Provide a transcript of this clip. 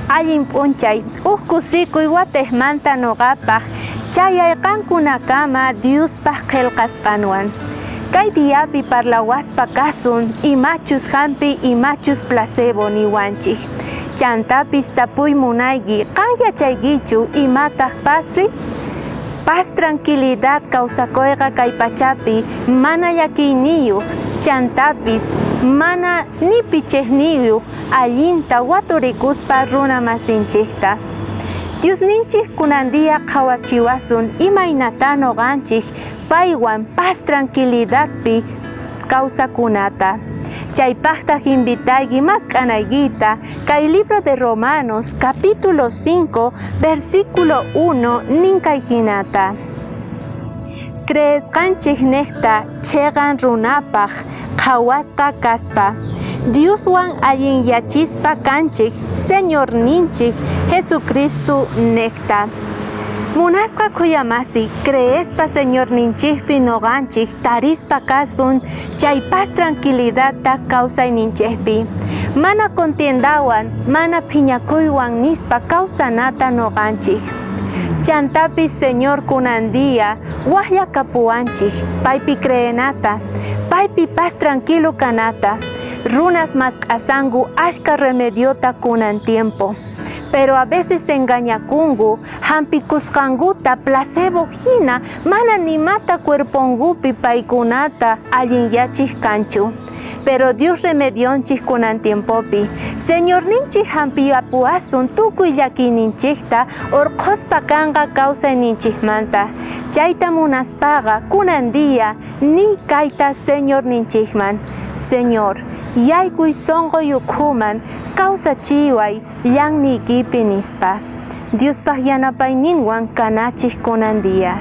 Allin p'unchay, uj kusikuy watejmanta noqapaj chayay qankunakama Diospaj qhelqasqanwan. Kay diapi parlawaspa kasun imachus jampi imachus placebo niwanchej. Chantapis tapuy munayki, qan yachaykichu imataj pasri? Paz tranquilidad kawsakoyqa kay pachapi mana llakiyniyuq, chantapis mana ni pichejniyuq allinta waturikuspa runa masinchejta. Diosninchej kunan día qhawachiwasun imaynatá noqanchej paywan paz tranquilidadpi kawsakunata. Chaypajtaj invitayki mask'anaykita kay libro de Romanos capítulo 5 versículo 1 nin kay jinata. Creesqanchej nejta cheqan runapaj qhawasqa kaspa, Dioswan allinyachispa kanchej Señorninchej Jesucristo nejta. Munasqa khuyamasi, creespa Señorninchejpi noqanchej tarispa kasun chay paz tranquilidadta kawsayninchejpi. Mana contiendawan, mana phiñakuywan nispa kawsanata noqanchej. Chantapis Señor kunan día wajllakapuwanchej paypi creenata, paypi paz tranquilo kanata. Runas mask'asanku ashka remediota kunan tiempo. Pero a veces engañakunku jampikusqankuta placebo hina mana nimata cuerponkupi paykunata allinyachij kanchu. Pero Dios remedionchij kunan tiempopi. Señorninchij jampiyapuwasun tukuy llakiyninchejta orqhospa kanqa kawsayninchejmanta. Chayta munaspaqa kunan día niy kayta Señorninchejman. Señor, yaykuy sonqoy ukhuman kawsachiway llanniykipi nispa. Diospaj yanapayninwan kanachij kunan día.